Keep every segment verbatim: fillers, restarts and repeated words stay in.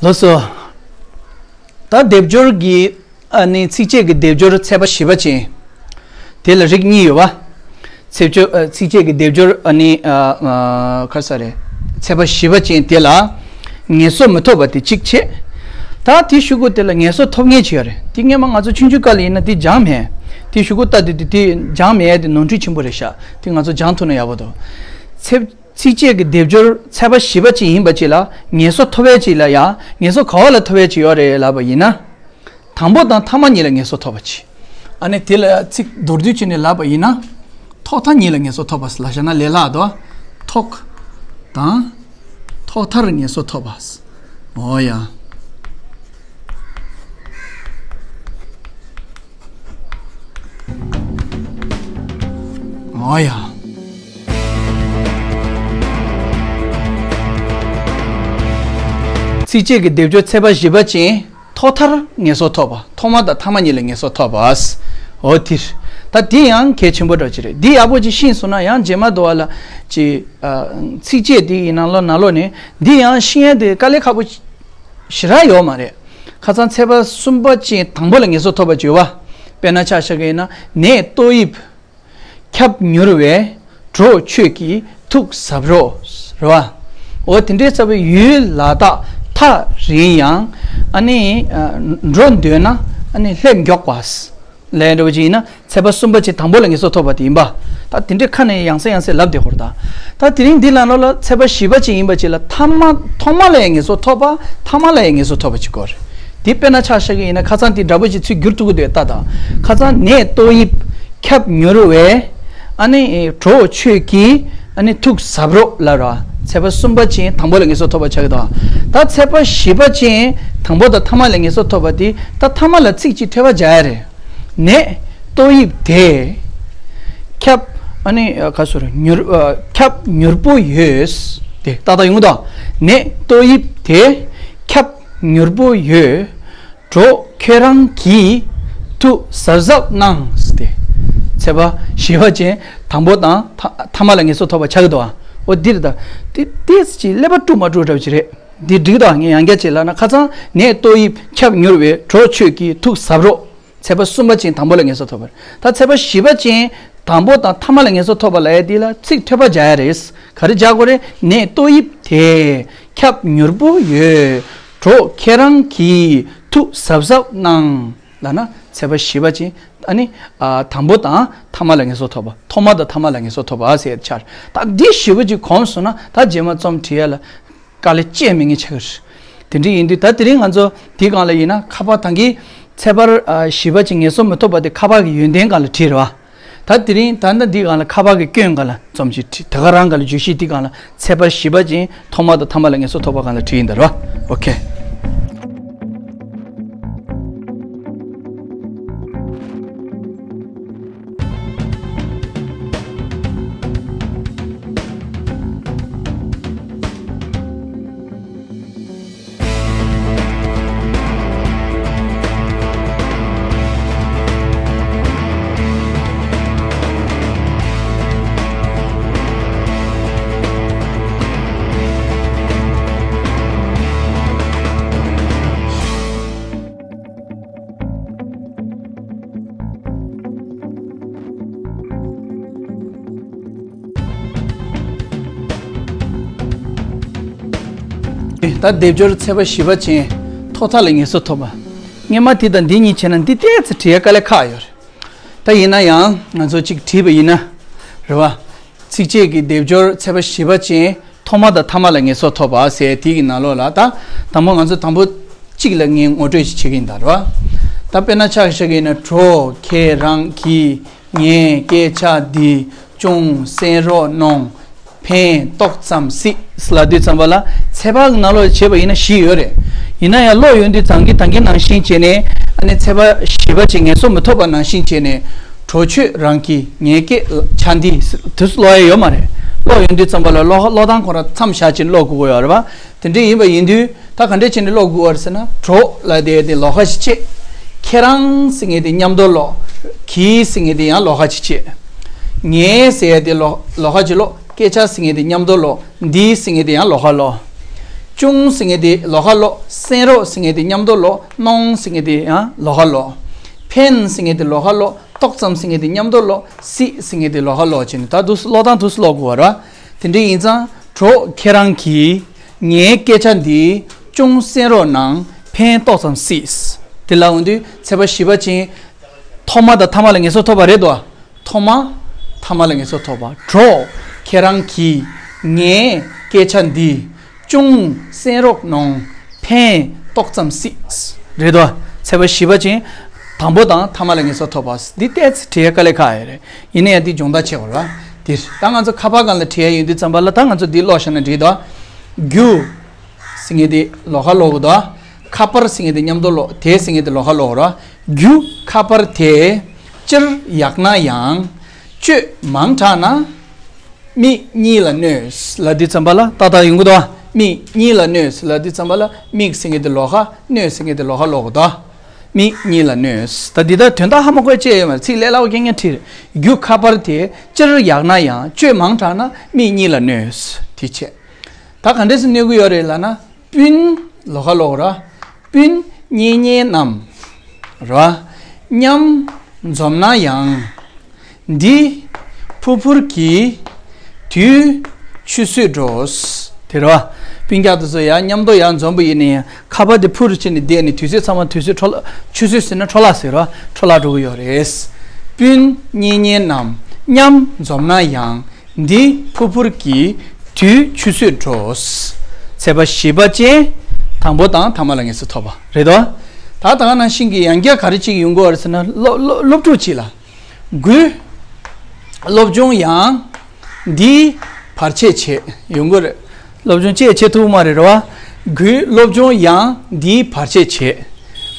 ལགས་སོ། ད་སྡེབ་སྦྱོར་གྱི་ཨ་ནི་ཚིགས་བཅད་ཀྱི་སྡེབ་སྦྱོར་ཚེག་པ་བཞི་པ་ཅན། དེ་ལ་རིགས་གཉིས་ཡོད་པ། ཚེག་སྦྱོར་ཨ་ཚིགས་བཅད་ཀྱི་སྡེབ་སྦྱོར་ཨ་ནི་ཨ་ཨ་ག་རེ་ཟེར་རེད། ཚེག་པ་བཞི་པ་ཅན་དེ་ལ་ངེས་སོ་མི་ཐོབ་པ་དེ་གཅིག་བྱས། ད་དེ་གཞུག་གུ་དེ་ལ་ངེས་སོ་ཐོབ་མཁན་ཅིག་ཡོད་རེད། དེ་སྔོན་མ་ང་ཚོ་ཆུང་ཆུང་སྐབས་ལ་ཡིན་ན་དེ་སྦྱང་མེད། དེ་གཞུག་གུ་ལྟ་དུས་དེ་དེ་སྦྱང་མེད་དེ་ནོར་འཁྲུལ་ཆེན་པོ་རེད་ཤག་དེ་ང་ཚོ་སྦྱང་ཐུབ་ན་ཡག་པོ་འདུག་ཚེག་ཚིགས་བཅད་ཀྱི་སྡེབ་སྦྱོར་ཚེག་པ་བཞི་པ་ཅན་ཡིན་པ་ཅིག་ལ་ངེས་སོ་ཐོབ་པ་ཅིག་ལ་ཡང་ངེས་སོ་ག་བ་ལ་ཐོབ་པ་ཅིག་ཡོད་རེད་ལབ་པ་ཡིན་ན། དང་པོ་དང་ཐ་མ་གཉིས་ལ་ངེས་སོ་ཐོབ་པ་ཅིག་ཨ་ནི་དེ་ལ་ཚིག་མདོར་བསྡུས་བྱས་ནས་ལབ་པ་ཡིན་ན། ཐོག་མཐའ་གཉིས་ལ་ངེས་སོ་ཐོབ་པ་ལ་བཞག་ན་ལས་སླ་དོ། ཐོག་དང་ཐོག་མཐར་ངེས་སོ་ཐོབ་པ། འོ་ཡ། འོ་ཡ། ཚིགས་བཅད་ཀྱི་སྡེབ་སྦྱོར་ཚེག་པ་བཞི་པ་ཅན་ཐོག་མཐར་ངེས་སོ་ཐོབ་པ། ཐོག་མ་དང་ཐ་མ་གཉིས་ལ་ངེས་སོ་ཐོབ་པ། འོ་དེ་རེད། ད་དེ་ཡང་གལ་ཆེན་པོ་འདྲ་ཅིག་རེད། འདི་ཡག་པོ་ཅིག་ཤེས་སོང་ན་ཡང་རྗེས་མ་དུ་བ་ལ་ཅིག་ཨ་ཚིགས་བཅད་དེ་ཡི་ནང་ལོགས་ནང་ལོགས་ནས་འདི་ཡང་ཤེས་ཡ་དེ་དཀའ་ལས་ཁག་པོ་ཞེ་དྲག་ཡོད་མ་རེད། ཁ་སང་ཚེག་པ་གསུམ་པ་ཅན་དང་པོ་ལ་ངེས་སོ་ཐོབ་པ་བརྗོད་པ། དཔེར་ན་ཆ་བཞག་གི་ཡིན་ན་ནད་ཏོག་དབྱིབས་ཁྱབ་མྱུར་བས་གྲོགས་ཁྱོད་ཀྱིས་ཐུགས་གཟབ་རོགས། རེད་བ། འོ་དེ་འདྲའི་རྩ་བའི་ཡུལ་ལ་དྭགས་ཐག་རིང་ཡང་ཨ་ནི་ཨ་འགྲོ་འདོད་ན་ཨ་ནི་སླེབས་མགྱོགས་པ། ལས་འདྲ་བོ་ཅིག་ཡིན་ན་ཚེག་པ་གསུམ་པ་ཅན་དང་པོ་ལ་ངེས་སོ་ཐོབ་པ་དེ་ཡིན་པ། ད་དེ་འདྲའི་ཁ་ནས་ཡང་སེ་ཡང་སེ་ལབ་བསྡད་ཁོར་ད། ད་དེ་རིང་འདི་ལ་ནོ་ལ་ཚེག་པ་བཞི་པ་ཅན་ཡིན་པ་ཅིག་ལ་ཐ་མ་ཐོག་མ་ལ་ཡང་ངེས་སོ་ཐོབ་པ། ཐ་མ་ལ་ཡང་ངེས་སོ་ཐོབ་པ་ཅིག་དགོས་རེད། དེ་དཔེར་ན་ཆ་བཞག་གི་ཡིན་ན་ཁ་སང་དེ་འདྲ་བོ་ཅིག་ཚུར་བསྒྱུར་ཐུབ་ཀྱི་འདུག་ལྟ་དང་། ཁ་སང་ནད་ཏོག་དབྱིབས་ཁྱབ་མྱུར་བས་ཨ་ནི་གྲོགས་ཁྱོད་ཀྱིས་ཨ་ནི་ཐུགས་གཟབ་རོགས་ལབ་ར། ཚེག་པ་གསུམ་པ་ཅན་དང་པོ་ལ་ངེས་སོ་ཐོབ་པ་ཆགས་ཀྱི་འདུག་ད་ཚེག་པ་བཞི་པ་ཅན་དང་པོ་དང་ཐ་མ་ལ་ངེས་སོ་ཐོབ་པ་དེ་ད་ཐ་མ་ལ་ཚིག་གཅིག་འཐོལ་པ་སྦྱར་ཡ་རེད། ནད་ཏོག་དབྱིབས་དེ་ཁྱབ་ཨ་ནི་ག་སོ་རེད། མྱུར་ཨ་ཁྱབ་མྱུར་པོ་ཡོད། དེ་ཏག་ཏག་ཡོང་གི་འདུག་ནད་ཏོག་དབྱིབས་དེ་ཁྱབ་མྱུར་པོ་ཡོད། གྲོགས་ཁྱེད་རང་གིས་ཐུགས་གཟབ་གཟབ་གནང་། དེ་ཚེག་པ་བཞི་པ་ཅན་དང་པོ་དང་ཐ་ཐ་མ་ལ་ངེས་སོ་ཐོབ་པ་ཆགས་ཀྱི་འདུག་འོ་འདིར་ད་དེ་དེ་ཅི་ཀླད་པ་དཀྲུག་མ་དཀྲུག་འདྲ་བོ་ཅིག་རེད། འདི་འགྲིག་འདུག་ངས་ཡང་བསྐྱར་ཅིག་ལབ་ན། ཁ་སང་ནད་ཏོག་དབྱིབས་ཁྱབ་མྱུར་བས་གྲོགས་ཁྱོད་ཀྱིས་ཐུགས་གཟབ་རོགས། ཚེག་པ་གསུམ་པ་ཅན་དང་པོ་ལ་ངེས་སོ་ཐོབ་པ་རེད། ད་ཚེག་པ་བཞི་པ་ཅན་དང་པོ་དང་ཐ་མ་ལ་ངེས་སོ་ཐོབ་པ་ལ་ཡ་འདི་ལ་ཚིག་འཐོལ་པ་སྦྱར་ཡ་རེད། ག་རེ་སྦྱར་དགོས་རེད། ནད་ཏོག་དབྱིབས་དེ་ཁྱབ་མྱུར་པོ་ཡོད། གྲོགས་ཁྱེད་རང་གིས་ཐུགས་གཟབ་གཟབ་གནང་། ལབ་ན་ཚེག་པ་བཞི་པ་ཅན་ཨ་ནི་ཨ་དང་པོ་དང་ཐ་མ་ལ་ངེས་སོ་ཐོབ་པ། ཐོག་མ་དང་ཐ་མ་ལ་ངེས་སོ་ཐོབ་པ་ཟེར་ཆགས། ད་འདི་བཞི་པོ་ཅིག་གོམས་སོང་ན་ད་རྗེས་མ་རྩོམ་བྲིས་ཡ་ལ་དཀའ་ལས་སྤྱད་མེད་ངེས་ཆགས་ཀྱི་རེད། དེ་འདྲ་ཡིན་དུས་ད་དེ་རིང་ང་ཚོ་འདི་སྒང་ལ་ཡིན་ན་ཁ་པར་ད་གིན་ཚེག་པ་ཨ་བཞི་པ་ཅན་ངེས་སོ་མི་ཐོབ་པ་དེ་ཁ་པར་གྱི་ཡོན་ཏན་སྒང་ལ་བྲིས་རེད་བ། ད་དེ་རིང་ད་ལྟ་འདི་སྒང་ལ་ཁ་པར་གྱི་སྐྱོན་སྒང་ལ་རྩོམ་ཅིག་བྲིས། དེ་ག་རང་སྒང་ལ་བརྗོད་གཞི་འདི་སྒང་ལ་ཚེག་པ་བཞི་པ་ཅན་ཐོག་མ་དང་ཐ་མ་ལ་ངེས་སོ་ཐོབ་པ་སྒང་ལ་བྲིས་ཡིན་ད་རེད་བ། ཨོ་ཁེ། ད་སྡེབ་སྦྱོར་ཚེག་པ་བཞི་པ་ཅན་ཐོག་མཐའ་ལ་ངེས་སོ་ཐོབ་པ། སྔོན་མ་དེ་དང་འདི་གཉིས་བྱས་ན་འདི་ཏོག་ཙམ་བྲིས་ཡ་དཀའ་ལས་ཁག་ཡོད་རེད། ད་ཡིན་ན་ཡང་ང་ཚོ་གཅིག་བྲིས་པ་ཡིན་ན་རེད་བ། ཚིགས་བཅད་ཀྱི་སྡེབ་སྦྱོར་ཚེག་པ་བཞི་པ་ཅན་ཐོག་མ་དང་ཐ་མ་ལ་ངེས་སོ་ཐོབ་པ་ཟེར་དེ་གི་ནང་ལོགས་ལ་ད་དང་པོ་ང་ཚོ་དང་པོ་གཅིག་ལ་ངས་ངོ་སྤྲོད་ཅིག་བྱེད་ཀྱི་ཡིན་ད་རེད་བ། ད་དཔེར་ན་ཆ་བཞག་གི་ཡིན་ན་གྲོགས་ཁྱེད་རང་གིས། ངས་སྐད་ཆ་འདི་ཅུང་གསན་རོགས་གནང་། ཕན་ཏོག་ཙམ་སྲིད་ལབ་དུས་ཙམ་པ་ལ་ཚེག་པ་གི་ནང་ལོགས་བྱས་པ་ཡིན་ན་བཞི་ཡོད་རེད། ཡིན་ན་ཡང་ཀློག་ཡོང་དུས་ཙམ་གྱི་ད་གིན་ནང་བཞིན་བྱས་ནས་ཨ་ནི་ཚེག་པ་བཞི་པ་ཅིག་ངེས་སོ་མི་ཐོབ་པ་ནང་བཞིན་བྱས་ནས་གྲོགས་ཁྱོད་རང་གིས་ངའི་སྐད་ཆ་འདི་དུས་སུ་ཀློག་ཡ་ཡོད་མ་རེད། ཀློག་ཡོང་དུས་ཙམ་པ་ལ་ཀློག་ཀློག་སྟངས་ཁོ་རང་མཚམས་བཞག་ཅིག་ཀློག་དགོས་ཀྱི་ཡོད་རེད་བ། དེ་འདྲ་ཡིན་པ་ཡིན་དུས་ད་ག་འདྲས་བྱས་ནས་ཀློག་དགོས་པ་རེད་ཟེར་ན། གྲོགས་ལབ་དེ་དེ་ལོགས་ཀ་ཞིག་བྱེད། ཁྱེད་རང་ཟེར་མཁན་དེ་མཉམ་དུ་ཀློག་གིས་ཟེར་མཁན་དེ་ཡང་ལོགས་ཀ་ཞིག་བྱེད། ངས་ཟེར་ཡ་དེ་ལོགས་ལོགས་ཀ་ཞིག་ཀློག་སྐད་ཆ་ཟེར་མཁན་དེ་མཉམ་དུ་ཀློག་འདི་ཟེར་མཁན་དེ་ཡང་ལོགས་ཀ་ཀློག་ཅུང་ཟེར་མཁན་དེ་ལོགས་ཀ་ཀློག་སེན་རོག་ཟེར་མཁན་དེ་མཉམ་དུ་ཀློག་རྣོང་ཟེར་མཁན་དེ་ཡང་ལོགས་ཀ་ཀློག་ཕན་ཟེར་མཁན་དེ་ལོགས་ཀ་ཀློག་ཏོག་ཙམ་ཟེར་མཁན་དེ་མཉམ་དུ་ཀློག་སྲིད་ཟེར་མཁན་དེ་ལོགས་ཀ་ཀློག་བྱས་ནས་ད་དུས་སུ་ཀློག་སྟངས་དུས་སུ་ཀློག་དགོས་པ་རེད། དེ་འདྲ་ཡིན་ཙང་གྲོགས་ཁྱེད་རང་གིས་ངའི་སྐད་ཆ་འདི་ཅུང་གསན་རོགས་གནང་། ཕན་ཏོག་ཙམ་སྲིད། དེ་ལ་འོང་དུས་ཚེས་པ་བཞི་པ་ཅན། ཐོག་མ་དང་ཐ་མ་ལ་ངེས་སོ་ཐོབ་པ་རེད་དོ། ཐོག་མ་ཐ་མ་ལ་ངེས་སོ་ཐོབ་པ། གྲོགས་ཁྱེད་རང་གིས་ངའི་སྐད་ཆ་འདི་ཅུང་གསན་རོགས་གནང་། ཕན་ཏོག་ཙམ་སྲིད། རེད་དོ། ཚེས་པ་བཞི་པ་ཅན། དང་པོ་དང་ཐ་མ་ལ་ངེས་སོ་ཐོབ་པ། འདི་ཏོག་ཙམ་བྲིས་དཀའ་ལས་ཁག་ཡོད་རེད། ཡིན་ན་ཡང་འདི་སྦྱོང་བརྡར་བྱེད་དགོས་ར། འདིར་ད་ང་ཚོ་ཁ་པར་སྒང་ལ་བྲིས་ཡ་ཡོད་དུས་ཙམ་པ་ལ་ད་ང་ཚོ་འདི་ཀློག་བཞག་ན་འགྲིག་དོ། རྒྱུ་ཟེར་མཁན་དེ་ལོགས་ཀ་ཀློག་དགོས་དོ། ཁ་པར་ཟེར་མཁན་དེ་མཉམ་དུ་ཀློག་དེ་ཟེར་མཁན་དེ་ལོགས་ཀ་ཀློག་ར། རྒྱུ་ཁ་པར་དེ་སྤྱིར་ཡག་ན་ཡང་། སྤྱོད་མང་དྲགས་ན། མིག་གཉིས་ལ་གནོད་ལབ་དུས་ཙམ་པ་ལ་ཏག་ཏག་ཡོང་གི་འདུག་མིག་གཉིས་ལ་གནོད་ལབ་དུས་ཙམ་པ་ལ་མིག་ཟེར་མཁན་དེ་ལོགས་ཀ་གནོད་ཟེར་མཁན་དེ་ལོགས་ཀ་ཀློག་དགོས་དོ། མིག་གཉིས་ལ་གནོད། ད་འདི་ལྟར་དོན་དག་ཧ་མ་གོ་ཅི་ཡང་ཡོད་མ་རེད། ཚིག་ལས་སླ་བོ་རྐྱང་རྐྱང་བྲིས་རེད། རྒྱུ་ཁ་པར་དེ་སྤྱིར་ཡག་ན་ཡང་སྤྱོད་མང་དྲགས་ན་མིག་གཉིས་ལ་གནོད། དེ་བྱས། ད་ག་འདྲས་སེ་གནོད་ཀྱི་ཡོད་རེད་ལབ་ན། སྤུན་ལོགས་ཀ་ཀློག་ར། སྤུན་གཉེན་ཉེ་རྣམས་ར། མཉམ་འཛོམས་ན་ཡང་། འདི་ཕུར་ཕུར་གྱི་དུས་ཆུད་ཟོས་འགྲོ། དེ་ར། སྤུན་ཀྱག་དེ་ཚོ་ཡང་མཉམ་དུ་ཡང་འཛོམས་པ་ཡིན་ནའི་ཁ་པར་དེ་ཕུར་བྱས་ནས་བསྡད་ནས་དུས་ཚོད་ཚང་མ་དུས་ཚོད་འཕྲོ་བརླག་ཆུད་ཟོས་ཟེར་ན་འཕྲོ་བརླག་ཟེར་ར། འཕྲོ་བརླག་འགྲོ་གི་ཡོད་རེད། སྤུན་གཉེན་ཉེ་རྣམས་མཉམ་འཛོམས་ན་ཡང་། འདི་ཕུར་ཕུར་གྱི་དུས་ཆུད་ཟོས་འགྲོ། ཚེས་པ་བཞི་པ་ཅན། དང་པོ་དང་ཐ་མ་ལ་ངེས་སོ་ཐོབ་པ་རེད་དོ། ད་ད་ག་ནང་བཞིན་གྱི་ཡང་བསྐྱར་ག་རེ་ཅིག་ཡོང་གི་ཡོད་རེད་ཟེར་ན། སློབ་སློབ་སློབ་ཕྲུག་ཅིག་ལ། དགུའི་སློབ་སྦྱོང་ཡང་འདིའི་བར་ཆད་བྱེད་ཡོང་གི་རེད། སློབ་སྦྱོང་བཅས་བྱེད་ཐུབ་མ་རེད་ར་བ། དགུའི་སློབ་སྦྱོང་ཡང་འདིའི་བར་ཆད་བྱེད།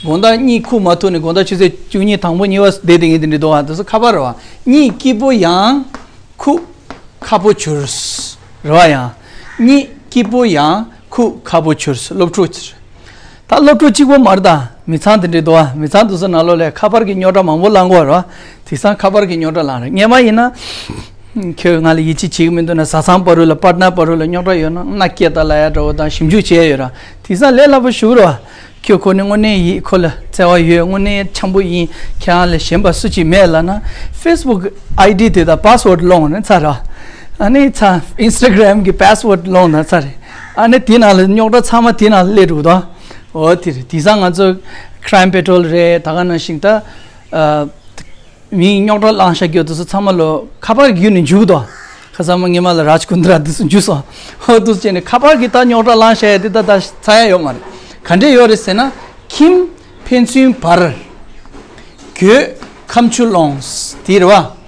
དགོང་དག་གཉིད་ཁུག་མ་ཐུབ་ནས་དགོང་དག་ཆུ་ཚོད་བཅུ་གཉིས། དང་པོ་གཉིས་པ་བསྡད་དེ་ངས་དེ་འདྲ་འདུག་ཨ། དེ་ཚོ་ཁ་པར་རེད་བ། གཉིད་སྐྱིད་པོ་ཡང་ཁུག་ཁག་པོ་གྱུར། རེད་བ། ཡང་གཉིད་སྐྱིད་པོ་ཡང་ཁུག་ཁག་པོ་གྱུར། སློབ་ཕྲུག་ད་སློབ་ཕྲུག་གཅིག་པོ་མ་རེད་ད། མི་ཚང་དེ་འདྲ་འདུག་ཨ། མི་ཚང་དེ་ཚོ་ནང་ལོགས་ལ་ཁ་པར་གྱི་རྙོག་དྲ་མང་པོ་ལངས་གོ་ར། དེང་སང་ཁ་པར་གྱི་རྙོག་དྲ་ལངས་རེད། སྔོན་མ་ཡིན་ན། ཁྱོད་ང་ལ་ཡིད་ཆེས་བྱེད་ཀྱི་མི་འདུག་ན། བཟའ་ཚང་བར་དུ་ལ། པར་ཊི་ནར་བར་དུ་ལ་རྙོག་དྲ་ཡོད་ན་མནའ་སྐྱེལ་དང་ལབ་ཡ་འདྲ་བོ་དང་ཞིབ་འཇུག་བྱས་ཡོད་ར། དེང་སང་ལས་སླ་པོ་ཞིག་རེད་བ། ཁྱོད་ཁོ་ནི་དངོས་གནས་ཡིད་ཁོ་ལ་བརྩེ་བ་ཡོད། དངོས་གནས་འཆམ་པོ་ཡིན། ཁྱེད་རང་ལས་གཞན་པ་སུ་གཅིག་མེད་ལབ་ན། ཕེ་སི་བུག་ཨའི་ཌི་དེ་དང་པ་སི་ཝར་ཌི་སློང་ནས་ཚར་ར། ཨ་ནི་ཚར། ཨིན་སི་ཊ་གྷི་རམ་གྱི་པ་སི་ཝར་ཌི་སློང་ན་ཚར་རེད། ཨ་ནི་དེ་ནང་ལ་རྙོག་དྲ་ཚང་མ་དེ་ནང་ལ་སླེབས་འགྲོ་གི་འདུག་འོ་དེ་རེད། དེང་སང་ང་ཚོ་ཁི་རའིམ་པེ་ཊོལ་རེད། ད་ག་ནང་བཞིན་ད། ཨ། མིའི་རྙོག་དྲ་བསླངས་བཞག་རྒྱུ་དེ་ཚོ་ཚང་མ་ལོ་ཁ་པར་བརྒྱུད་ནས་འཇུག་དོ། ཁ་སང་མ་སྔོན་མ་ལ་རཱཇ་ཀུན་དྲ་དེ་ཚོ་འཇུས་སོང་། ཧོ་དུ་བྱས་ནས་ཁ་པར་གྱི་ད་རྙོག་དྲ་བསླངས་བཞག་ཡ་དེ་ད་ད་ཚར་ཡ་ཡོད་མ་རེད། ག་འདྲས་ཡོད་རེད་ཟེར་ན། ཁྱིམ་ཕན་ཚུན་བར་གྱོད་ཁ་མཆུ་སློང་། དེ་རེད་བ།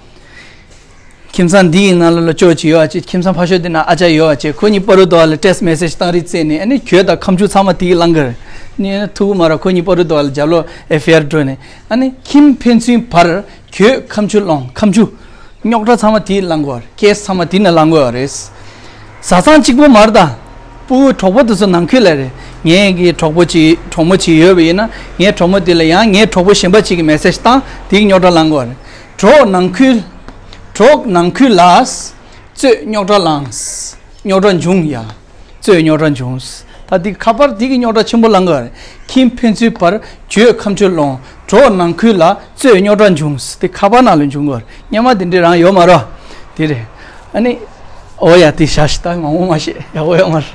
ཁྱིམ་ཚང་འདི་ཡི་ནང་ལ་ལ་ཅོ་ཅིག་ཡོད་ཨ་ཅེ། ཁྱིམ་ཚང་ཕ་ཤོས་དེ་ན་ཨ་ཅག་ཡོད་ཨ་ཅེ། ཁོ་གཉིས་བར་དུ་ལ་ཊེག་སི་མེ་སེ་ཇི་བཏང་རིགས་བཙལ་ནས། ཨ་ནི་གྱོད་དང་ཁ་མཆུ་ཚང་མ་དེ་གི་ལང་གི་རེད། ནི་ཐུག་གི་མ་རེད། ཁོ་གཉིས་བར་དུ་ལ་རྒྱབ་ལོགས་ཨེཕ་ཨའི་ཨར་འགྲོ་ནས། ཨ་ནི་ཁྱིམ་ཕན་ཚུན་བར་གྱོད་ཁ་མཆུ་སློང་། ཁ་མཆུ། རྙོག་དྲ་ཚང་མ་དེ་ལང་གི་རེད། ཀེ་སི་ཚང་མ་དེ་ན་ལང་གི་རེད། བཟའ་ཚང་གཅིག་པོ་མ་རེད་ད། སྤུ་གུ་གྲོགས་པོ་དེ་ཚོ་ནང་ཁུལ་ལ་རེད། ངའི་གི་གྲོགས་པོ་གཅིག་གྲོགས་མོ་གཅིག་ཡོད་པ་ཡིན་ན། ངའི་གྲོགས་མོ་དེ་ལ་ཡང་ངའི་གྲོགས་པོ་གཞན་པ་གཅིག་གི་མེ་སེ་ཇི་བཏང་། དེ་གི་རྙོག་དྲ་ལང་གི་རེད། གྲོགས་ནང་ཁུལ། གྲོགས་ནང་ཁུལ་ལ་རྩོད་རྙོག་དྲ་ལངས། རྙོག་དྲ་འབྱུང་ཡ། རྩོད་རྙོག་དྲ་འབྱུང་། ད་འདི་ཁ་པར་འདི་གི་རྙོག་དྲ་ཆེན་པོ་ལང་གི་རེད། ཁྱིམ་ཕན་ཚུན་བར་གྱོད་ཁ་མཆུ་སློང་། གྲོགས་ནང་ཁུལ་ལ་རྩོད་རྙོག་དྲ་འབྱུང་། དེ་ཁ་པར་ནང་ལ་འབྱུང་གི་རེད། སྔོན་མ་དེ་འདྲས་རང་ཡོད་མ་རེད། དེ་རེད། ཨ་ནི། འོ་ཡ་དེ་བཞག་ཤི། ད་མང་པོ་མ་བཤད། ཡག་པོ་ཡོད་མ་རེད།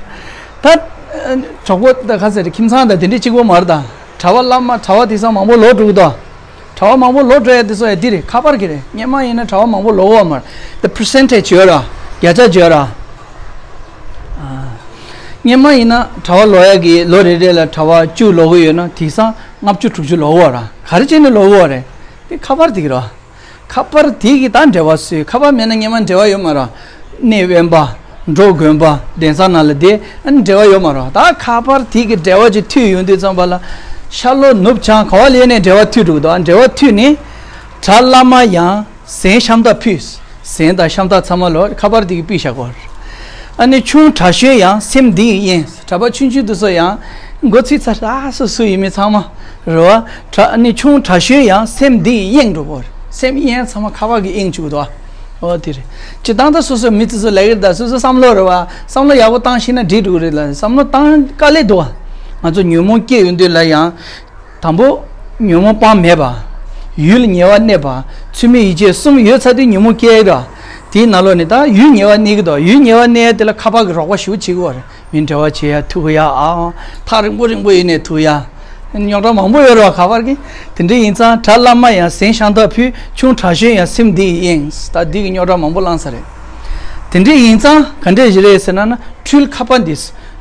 ད། གྲོགས་པོ་ད་ག་ཟེར་རེད། ཁྱིམ་ཚང་དང་དེ་འདྲས་གཅིག་པོ་མ་རེད་ད། གྲྭ་པ་བླ་མ། གྲྭ་པ་དེང་སང་མང་པོ་ལོག་འགྲོ་གི་འདུག་གྲྭ་པ་མང་པོ་ལོག་འགྲོ་ཡ་དེ་ཚོ་ཡ་འདི་རེད། ཁ་པར་གྱི་རེད། སྔོན་མ་ཡིན་ན་གྲྭ་པ་མང་པོ་ལོག་གི་ཡོད་མ་རེད། ད་པར་སེན་ཊེ་ཇི་ཡོད་ར། བརྒྱ་ཆ་ཡོད་ར། ཨ། སྔོན་མ་ཡིན་ན་གྲྭ་པ་ལོག་ཡ་གི་ལོ་རེ་རེ་ལ་གྲྭ་པ་བཅུ་ལོག་གི་ཡོད་ན། དེང་སང་ལྔ་བཅུ་དྲུག་ཅུ་ལོག་གི་ཡོད་ར། ག་རེ་བྱས་ནས་ལོག་གི་ཡོད་རེད། དེ་ཁ་པར་དེ་གི་ར། ཁ་པར་དེ་གི་ད་འབྲེལ་བ་བཟོས། ཁ་པར་མེད་ན་སྔོན་མ་འབྲེལ་བ་ཡོད་མ་རེད། གནས་དབེན་པ། འབྲོག་དགོན་པ། གདན་ས་ནང་ལ་བསྡད། ཨ་ནི་འབྲེལ་བ་ཡོད་མ་རེད། ད་ཁ་པར་དེ་གི་འབྲེལ་བ་ཅིག་མཐུད་ཡོང་དུས་ཙམ་པ་ལ། ཤར་ལྷོ་ནུབ་བྱང་ག་བ་ལ་ཡིན་ནའི་འབྲེལ་བ་མཐུད་འགྲོ་གི་འདུག་འབྲེལ་བ་མཐུད་ནས། གྲྭ་བླ་མ་ཡང་ཟན་ཤམ་ཐབས་ཕུད། ཟན་དང་ཤམ་ཐབས་ཚང་མ་ལོ་ཁ་པར་དེ་གི་ཕུད་བཞག་གོ། ཨ་ནི་ཆུང་གྲྭ་གཞོན་ཡང་སེམས་གཏིང་གཡེང་། གྲྭ་པ་ཆུང་ཆུང་དེ་ཚོ་ཡང་མགོ་ཚོས་ཚར། ཨ་སོ་སོ་ཡིན་མིན་ཚང་མ་རེད་བ། གྲྭ་ཨ་ནི་ཆུང་གྲྭ་གཞོན་ཡང་སེམས་གཏིང་གཡེང་འགྲོ་གོ། སེམས་གཡེང་ཚང་མ་ཁ་པར་གི་གཡེང་བཅུག་གི་འདུག་ཨོ་དེ་རེད། སྤྱིར་བཏང་ད་སོ་སོའི་མི་ཚོ་ཚོ་ལས་ཀ་རེད། ད་སོ་སོའི་བསམ་བློ་རེད་བ། བསམ་བློ་ཡག་པོ་བཏང་ཤེས་ན་འགྲིག་འགྲོ་གི་རེད་ལ། བསམ་བློ་བཏང་དཀའ་ལས་འདུག་བ། ང་ཚོ་ཉོན་མོངས་སྐྱེ་ཡོང་དུས་ལ་ཡང་། དང་པོ། ཉོན་མོངས་སྤང་མེད་པ། ཡུལ་ཉེ་བར་གནས་པ། ཚུལ་མིན་ཡིད་བྱེད་གསུམ་ཡོད་ཚར་དུས་ཉོན་མོངས་སྐྱེ་ཡི་ར། དེའི་ནང་ལོགས་ནས་ད་ཡུལ་ཉེ་བར་གནས་ཀྱི་འདུག་ཡུལ་ཉེ་བར་གནས་ཡ་དེ་ལ་ཁ་པར་གྱི་རོགས་པ་ཞེ་པོ་བྱེད་ཀྱི་ཡོད་རེད། མི་འབྲེལ་བ་བྱེད་ཡ་ཐུག་ཡ་ཨ། ཐག་རིང་པོ་རིང་པོ་ཡིན་ནའི་ཐུག་ཡ། རྙོག་དྲ་མང་པོ་ཡོད་རེད་བ་ཁ་པར་གྱི། དེ་འདྲ་ཡིན་ཙང་གྲྭ་བླ་མ་ཡང་ཟན་ཤམ་ཐབས་ཕུལ། ཆུང་གྲྭ་གཞོན་ཡང་སེམས་བདེ་ཡིན། ད་འདི་གི་རྙོག་དྲ་མང་པོ་བསླངས་ས་རེད། དེ་འདྲ་ཡིན་ཙང་ག་འདྲ་ཞིག་རེད་ཟེར་ན་ན་འཕྲུལ་ཁ་པར་འདི།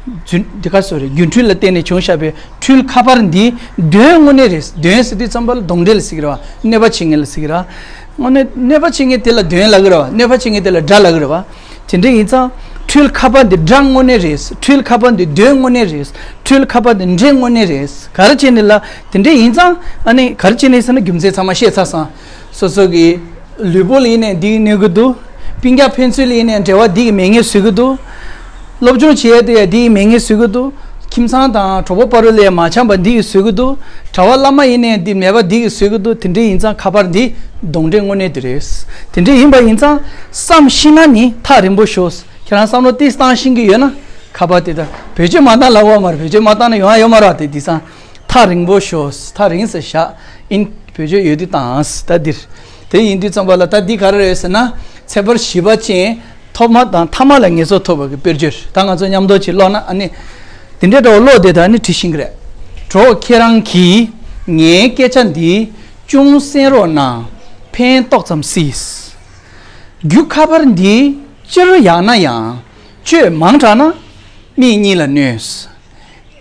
རྫུན་འདི་ག་སོ་རེད། སྒྱུ་འཕྲུལ་ལ་བརྟེན་ནས་བྱུང་བཞག་པའི་འཕྲུལ་ཁ་པར་འདི་གདོན་དངོས་གནས་རེད། གདོན་ཟེར་དུས་ཙམ་པ་ལ་གདོན་འདྲེ་ལ་ཟེར་གི་རེད་བ། གནོད་པ་བྱེད་མཁན་ལ་ཟེར་གི་རེད་བ། དངོས་གནས་གནོད་པ་བྱེད་མཁན་དེ་ལ་གདོན་ལབ་གི་རེད་བ། གནོད་པ་བྱེད་མཁན་དེ་ལ་དགྲ་ལབ་གི་རེད་བ། དེ་འདྲ་ཡིན་ཙང་། འཕྲུལ་ཁ་པར་འདི་དགྲ་དངོས་གནས་རེད། འཕྲུལ་ཁ་པར་འདི་གདོན་དངོས་གནས་རེད། འཕྲུལ་ཁ་པར་འདི་འདྲེ་དངོས་གནས་རེད། ག་རེ་བྱས་ནས་ལ་དེ་འདྲ་ཡིན་ཙང་ཨ་ནི་ག་རེ་བྱས་ནས་ཟེར་ན་རྒྱུ་མཚན་ཚང་མ་བཤད་ཚར་སོང་། སོ་སོ་གི་ལུས་པོ་ལ་ཡིན་ནའི་འདི་གིས་གནོད་གི་འདུག་སྤུན་ཀྱག་ཕན་ཚུན་ལ་ཡིན་ནའི་འབྲེལ་བ་འདི་གིས་མེད་མཁན་བཟོ་གི་འདུག་སློབ་སྦྱོང་བྱེད་ཡ་དེ་ཡང་འདི་གིས་མེད་མཁན་བཟོ་གི་འདུག་ཁྱིམ་ཚང་དང་གྲོགས་པོ་བར་ལ་ཡང་མ་འཆམ་པ་འདི་གིས་བཟོ་གི་འདུག་གྲྭ་པ་བླ་མ་ཡིན་ནའི་འདི་མེད་པ་འདི་གིས་བཟོ་གི་འདུག་དེ་འདྲ་ཡིན་ཙང་ཁ་པར་འདི་གདོན་འདྲེ་དངོས་གནས་དེ་རེད། དེ་འདྲ་ཡིན་པ་ཡིན་ཙང་བསམ་ཤེས་ན་ནི་ཐག་རིང་པོ་ཤོག་ཁྱེད་རང་བསམ་བློ་ཏིས་བཏང་ཤེས་ཀྱི་ཡོད་ན་ཁ་པར་དེ་ད་བེད་སྤྱོད་མ་བཏང་ལབ་ཡོད་མ་རེད། བེད་སྤྱོད་མ་བཏང་ན་ཡོང་ཡ་ཡོད་མ་རེད་བ། དེ་དེང་སང་ཐག་རིང་པོ་ཤོག་ཐག་རིང་ས་བཞག་ཨིན་བེད་སྤྱོད་ཡོད་དུས་བཏང་ད་འདིར། དེ་ཡིན་དུས་ཙམ་པ་ལ་ད་འདི་ག་རེ་རེད་ཟེར་ན། ཚེག་བར་བཞི་པ་ཅན། ཐོག་མ་དང་ཐ་མ་ལ་ངེས་སོ་ཐོབ་པ་གི་དཔེར་བརྗོད། ད་ང་ཚོ་མཉམ་དུ་ཅིག་ཀློག་ན་ཨ་ནི། དེ་འདྲའི་འདྲ་བོ་ཀློག་བསྡད་ད་ཨ་ནི་བྲིས་ཤིང་གི་རེད། གྲོགས་ཁྱེད་རང་གིས་ངའི་སྐད་ཆ་འདི་ཅུང་གསན་རོགས་གནང་། ཕན་ཏོག་ཙམ་སྲིད། རྒྱུ་ཁ་པར་འདི་སྤྱིར་ཡག་ན་ཡང་། སྤྱོད་མང་དྲགས་ན་མིག་གཉིས་ལ་གནོད།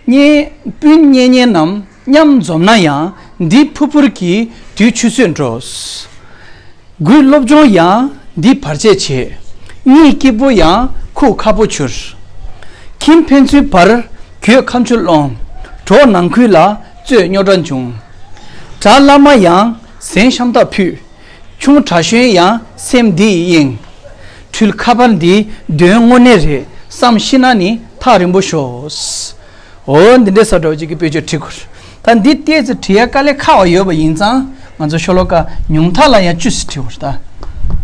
གཉེན་སྤུན་གཉེན་ཉེ་རྣམས་མཉམ་འཛོམས་ན་ཡང་འདི་ཕུར་ཕུར་གྱིས་དུས་ཆུད་ཟོས་འགྲོ། དགུའི་སློབ་སྦྱོང་ཡང་འདི་བར་ཆད་བྱེད། གཉིད་སྐྱིད་པོ་ཡང་ཁུག་ཁག་པོ་འགྱུར། ཁྱིམ་ཕན་ཚུན་བར་གྱོད་ཁ་མཆུ་སློང་། གྲོགས་ནང་ཁུལ་ལ་རྩོད་རྙོག་དྲ་འབྱུང་། གྲྭ་བླ་མ་ཡང་ཟན་ཤམ་ཐབས་ཕུལ། ཆུང་གྲྭ་གཞོན་ཡང་སེམས་འདི་ཡི་གཡེང་། འཕྲུལ་ཁ་པར་འདི་གདོན་དངོས་གནས་རེད་བསམ་ཤེས་ན་ནི་ཐག་རིང་པོ་ཤོག་འོ་འདི་འདྲའི་ས་འདྲ་བོ་ཅིག་གི་དཔེ་བརྗོད་བྲིས་དགོས། ད་འདི་ཏོག་ཙམ་བྲིས་ཡ་དཀའ་ལས་ཁག་པ་ཡོད་པ་ཡིན་ཙང་ང་ཚོ་ཤོ་ལོ་ཀ་ཉུང་མཐའ་ལ་ཡང་བཅུ་ཙམ་བྲིས་དགོས་ད།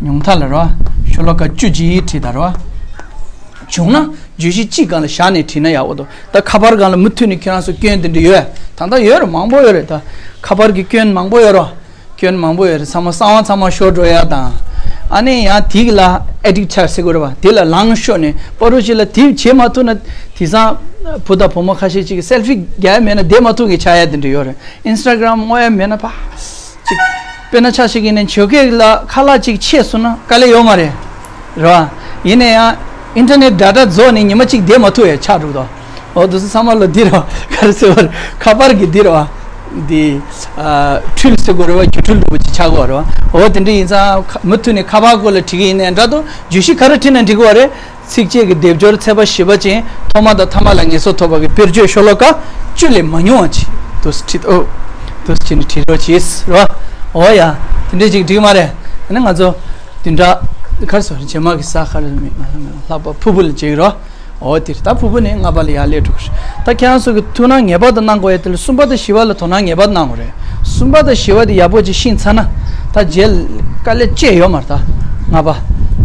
ཉུང་མཐའ་ལ་རོ། ཤོ་ལོ་ཀ་བཅུ་ཅིག་བྲིས་ད་རོ། བྱུང་ན་བརྗོད་གཞི་གཅིག་སྒང་ལ་བཞག་ནས་བྲིས་ན་ཡག་པོ་འདུག་ད་ཁ་པར་སྒང་ལ་མུ་མཐུད་ནས་ཁྱེད་རང་ཚོ་སྐྱོན་དེ་འདྲ་ཡོད། ད་ལྟ་ཡོད་རེད། མང་པོ་ཡོད་རེད་ད། ཁ་པར་གྱི་སྐྱོན་མང་པོ་ཡོད་རོ། སྐྱོན་མང་པོ་ཡོད་རེད། ཚང་མ་གསང་བ་ཚང་མ་ཤོར་འགྲོ་ཡ་དང་། ཨ་ནི་ཡང་དེ་གི་ལ་ཨེ་ཌིག་ཆགས་ཟེར་དགོས་རེད་བ། དེ་ལ་ལངས་ཤོར་ནས་པ་རུ་ཅི་ལ་དེ་བྱེད་མ་ཐུབ་ན། དེང་སང་བུ་དང་བུ་མོ་ཁ་ཤས་ཅིག་གིས་སེལ་ཕི་རྒྱག་ཡ་མེད་ན་བསྡད་མ་ཐུབ་མཁན་ཆགས་ཡ་དེ་འདྲ་ཡོད་རེད། ཨིན་སི་ཊ་གྷ་རམ་སྔོག་ཡ་མེད་ན་ཕ། ཅིག་དཔེར་ན་ཆ་ཞིག་ཡིན་ན་ཇོ་ཀེ་ལ་ཁ་ལག་ཅིག་ཆད་སོང་ན་དཀའ་ལས་ཡོད་མ་རེད། རེད་བ། ཡིན་ན་ཡང་ཨིན་ཊར་ནེཊ་ཌ་ཊ་རྫོགས་ནས་ཉི་མ་གཅིག་བསྡད་མ་ཐུབ་ཡ་ཆགས་འགྲོ་གི་འདུག་འོ་དེ་ཚོ་ཚང་མ་ལ་འདི་རེད་བ། ག་རེ་ཟེར་བ་རེད། ཁ་པར་གྱི་འདི་རེད་བ། འདི། ཨ། འཕྲུལ་ཟེར་དགོས་རེད་བ། སྒྱུ་འཕྲུལ་འདྲ་པོ་ཅིག་ཆགས་དགོས་རེད་བ། འོ་དེ་འདྲ་ཡིན་ཙང་མུ་མཐུད་ནས་ཁ་པར་སྐོར་ལ་བྲིས་ཀྱི་ཡིན་ནའི་འདྲ་འདུག་བརྗོད་གཞི་ག་རེ་བྲིས་ན་འགྲིག་གི་བ་རེད། ཚིགས་བཅད་ཀྱི་སྡེབ་སྦྱོར་ཚེག་བར་བཞི་པ་ཅན། ཐོག་མ་དང་ཐ་མ་ལ་ངེས་སོ་ཐོབ་པ་གི་དཔེར་བརྗོད་ཤོ་ལོ་ཀ་བཅུ་ལས་མ་ཉུང་བ་ཅིག་འདུག་སེ་བྲིས། འོ། འདུག་སེ་བྱས་ནས་བྲིས་རོགས་གྱིས། རེད་བ། འོ་ཡ། དེ་འདྲ་ཅིག་འགྲིག་མ་རེད། ཨ་ནི་ང་ཚོ་བདུན་ཕྲག་ག་རེ་ཟེར། རྗེས་མ་གི་གཟའ་ག་རེ་མིན། ལྷག་པ་ཕུར་བུ་ལ་བྱེད་ཀྱི་རེད་བ། འོ་དེ་རེད། ད་ཕུར་བུ་ནས་ལྔ་པ་ལ་ཡར་སླེབས་འགྲོ་གི་རེད། ད་ཁྱེད་རང་ཚོ་གིས་ཐུགས་སྣང་ངེས་པར་དུ་གནང་དགོས་ཡ་དེ་ལ་གསུམ་པ་དང་བཞི་པ་ལ་དོ་སྣང་ངེས་པར་དུ་གནང་དགོས་རེད། གསུམ་པ་དང་བཞི་པ་དེ་ཡག་པོ་ཅིག་ཤེས་ཚར་ན། ད་རྗེས་དཀའ་ལས་ཅི་ཡང་ཡོད་མ་རེད་ད། ལྔ་པ།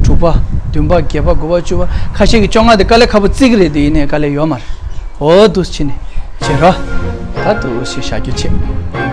དྲུག་པ། བདུན་པ། བརྒྱད་པ། དགུ་པ། བཅུ་པ། ཁ་ཤས་ཀྱིས་བཅོ་ལྔ་དེ་དཀའ་ལས་ཁག་པོ་བརྩི་གི་རེད་དེ། ཡིན་ནའི་དཀའ་ལས་ཡོད་མ་རེད། འོ་འདུག་སེ་བྱས་ནས་བྱེད་རོགས། ད་འདུག་སེ་བཞག་རྒྱུ་བྱེད།